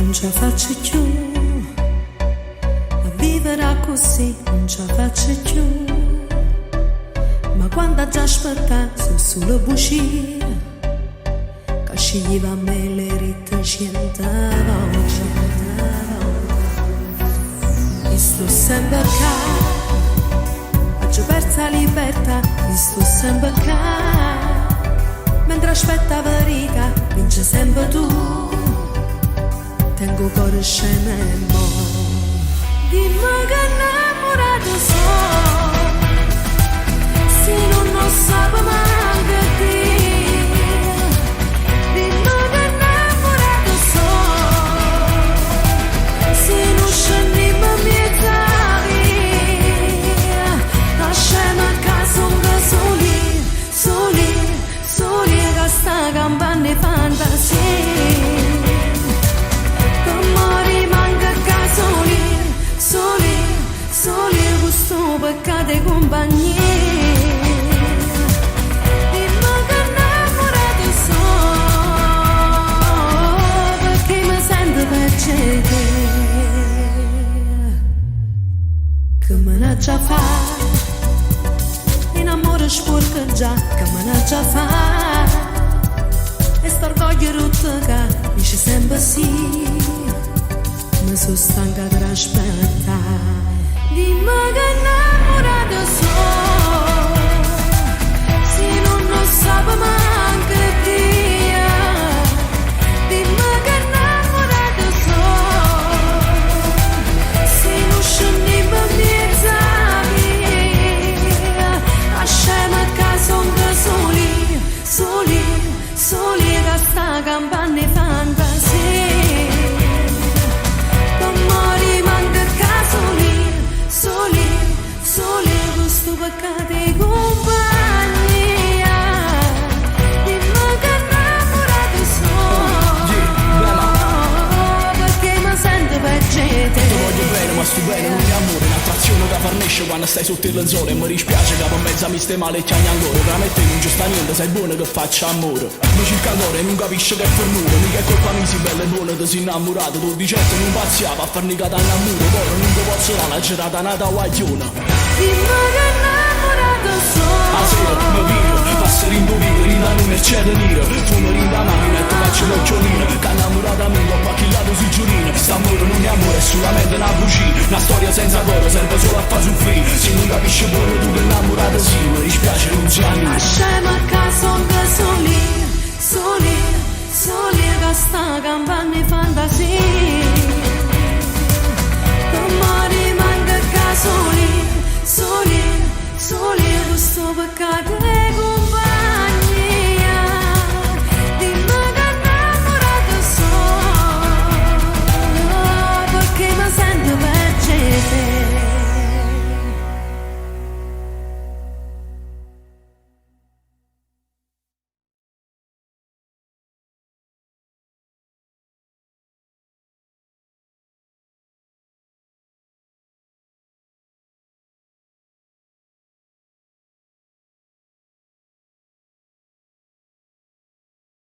Nun ce 'a faccio cchiù a vivere accussì, nun ce 'a faccio cchiù. Ma quando aggia aspettà, so' sulo bucie. Ca sceglieva a me l'hê ditto ciente vote. I' sto sempe ccà, aggio perso 'a libertà, i' sto sempe ccà. Mentre aspetto 'a verità, vince sempe tu. Tengo 'o core scemo e mo. Dimme che 'nnammurato so'. Si nun 'o sape manco Dio. Dimme che 'nnammurato so'. Si nun scennimmo 'mmiezz' 'a via. Lasciame ca songo sul'io, sul'io, sul'io che sta campanno 'e fantasia. Pe' mo rimango ccà sul'io, sul'io, sul'io cu sto peccato 'e cumpagnia. Dimme che 'nnammurato so', pecché me sento peggio 'e te. Che me n'aggia fa? 'E n'ammore spuorco già, che me n'aggia fa? E st'orgoglio rutto ca dice sempre sì. Me so' stancato d'aspettà. Dimme che 'nnammurato so'. Si nun 'o sape manco Dio. Dimme che 'nnammurato so'. Si nun scennimmo 'mmiezz' 'a via. Lasciame ca songo sul'io, sul'io, sul'io che sta campanno 'e fantasia. Pe' mo rimango ccà sul'io, sul'io, sul'io cu sto peccato 'e cumpagnia. Dimme che 'nnammurato so'. Perché mi sento peggio 'e te. Te voglio bene, ma sto bene non è amore. Un'attrazione che fornisce quando stai sotto il lenzuolo. E mi dispiace che per mezzo mi stai male e chiagni ancora. Tra me e te non ci sta niente, sai buono che faccio amore. Mi cerca ancora e non capisce che è fornuto. Mica è colpa mia si bella e buona, ti sei innamorato. Tu di certo non pazziava a farmi cadere innamoro. Poi non ti posso dare una girata nata guaglione. Dimme che 'nnammurato so'. 'A sera mi viro, passo dint' 'o vico, dint' 'a nu Mercedes niro. Fumo dint' 'a macchina e te faccio l'occhiolino. Che innamorata mia, 'ncopp' a chill'ato siggiolino. St'ammore nun è amore, è solamente una bugia. Una storia senza core, serve solo a far soffrire. Se non capisci buono tu che innamorata sì, mi dispiace non sia mio. Lasciame ca songo sul'io, sul'io, sul'io che sta campanno 'e fantasia. Pe' mo rimango ccà sul'io, sul'io, sul'io cu sto peccato.